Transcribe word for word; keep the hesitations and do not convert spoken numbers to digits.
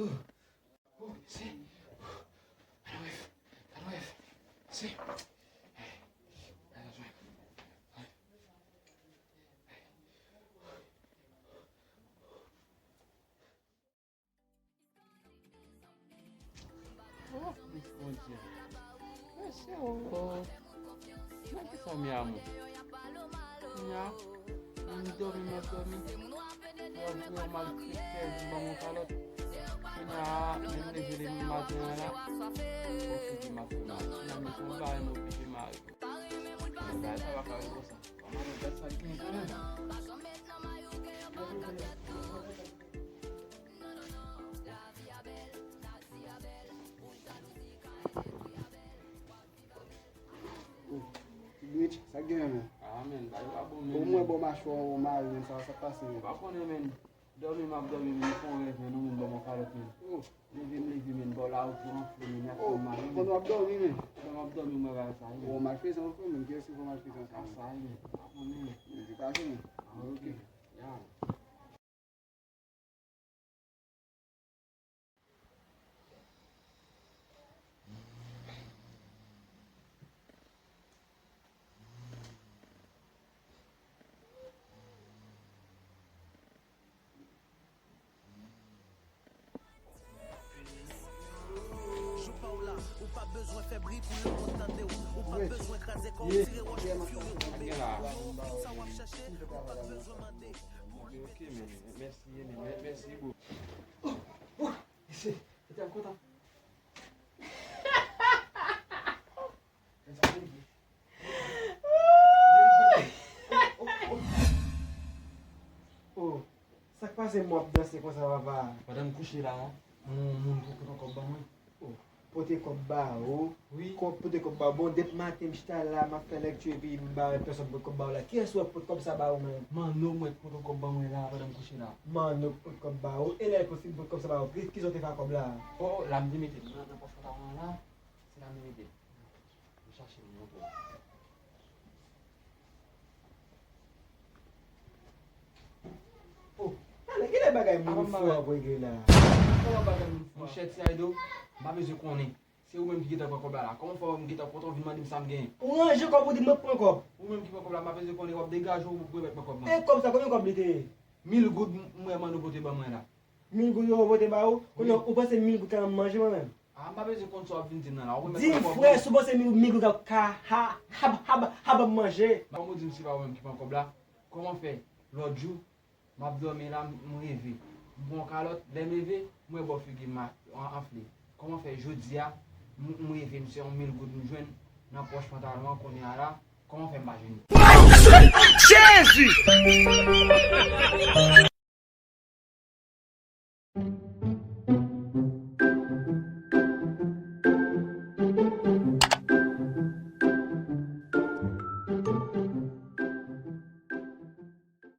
Oh, oh, se. Ann wè. Ann wè. Se. Hey. Ann wè. Oh, Bondye. Mesye, oh. Nan ki sa mi amou? Nya, m dòmi, m ap dòmi. Yo voye yon malfektè vin ban m yon kalòt. Nya, menm leve demen maten an la. Bon, figi m ap fè mal. Nya, men se yon bagay m oblije mare. Bagay sa pa ka ret konsa. Kòman nou gad sa k gen kanmenm? Ti Bridge, sa k genyen, men? Ah, men, bagay yo pa bon, men. Bon, mwen, bon, machwa, ou mare, men, sa, sa k pase, men? Ou pa konnen, men. Dòmi, m ap dòmi, men, m fè yon rèv, men, nou, men, ban m yon kalòt, men. Oh. Leve, m leve, men, bò la, ou tou anfle, men, y ap fè m mal, men. Oh, pandan w ap dòmi, men? Pandan m ap dòmi, mwen, bagay sa, men. Bon, malfezan, ou fè, men, kiyès ki fè malfezan sa? Ah, sa, men, ou pa konnen, men. Men, se pa fini. Ah, ok. Ya. Jou pa w la, ou pa bezwen fè bri pou lemonn tande w. Ou pa bezwen kraze kò w, tire wòch pou fyou yo tonbe. Yon hit sa w ap chache, ou pa bezwen mande. Ok, men, mèsi, men, mè-, mèsi, bro. Oh, oh, mesye, mesye, m kontan. Men sa vle di. Oh, sa k pase m w ap danse konsa, papa? Pandan m kouche la, yon moun pote yon kòb ban mwen. Oh, pote kòb ba ou? Wi. Kòb, pote kòb ba ou? Bon, depi maten m chita la, m ap fè lèkti epi m pa wè pèsonn pote kòb ba ou la. Kiyès wè k pot kòb sa ba ou menm? Manno m wè k pot yon kòb ban mwen la, pandan m kouche la. Manno k pot kòb ba ou? E lè l pot, si l pot kòb sa ba ou, ki, kisa w te fè ak kòb la? Oh, oh, la m te mete l nan, nan pòch pantalon an la. Se la m te mete l. M chache m montre w. Oh, talè, kilè bagay moun fou ap regle la? Kòman bagay moun fou? Monchè, Ti Aydo, m pa bezwen konnen. Se ou menm ki gentan pran kòb la la. Kòman fè ou menm gentan kontan w vin mande m sa m genyen? Ou ranje kòb ou di mwen k pran kòb. Ou menm ki pran kòb la, m pa bezwen konnen, w ap degaje w pou w remèt mwen kòb mwen. E kòb sa, konbyen kòb li te ye? Mil goud m, m wè Manno pote ban mwen la. Mil goud yo pote ba ou? Kounye a, ou panse mil goud ka ban m manje mwen menm? Ah, m pa bezwen konn sa w ap vin di m nan la. Ou remèt mwen kòb mwen. Di m, frè, si w panse mil, mil goud ka, ka ha, ha, ha, ha ban m manje. Kòman w di m se pa ou menm ki pran kòb la? Kòman fè lòt jou, m ap dòmi la, m, m reve. M pran yon kalòt, lè m leve, m wè bò figi m a, an, anfle. Kòman fè jodi a, m, m reve, m se yon mil goud m jwenn nan pòch pantalon an kounye a la, kòman fè m pa jwenn li? Jezi!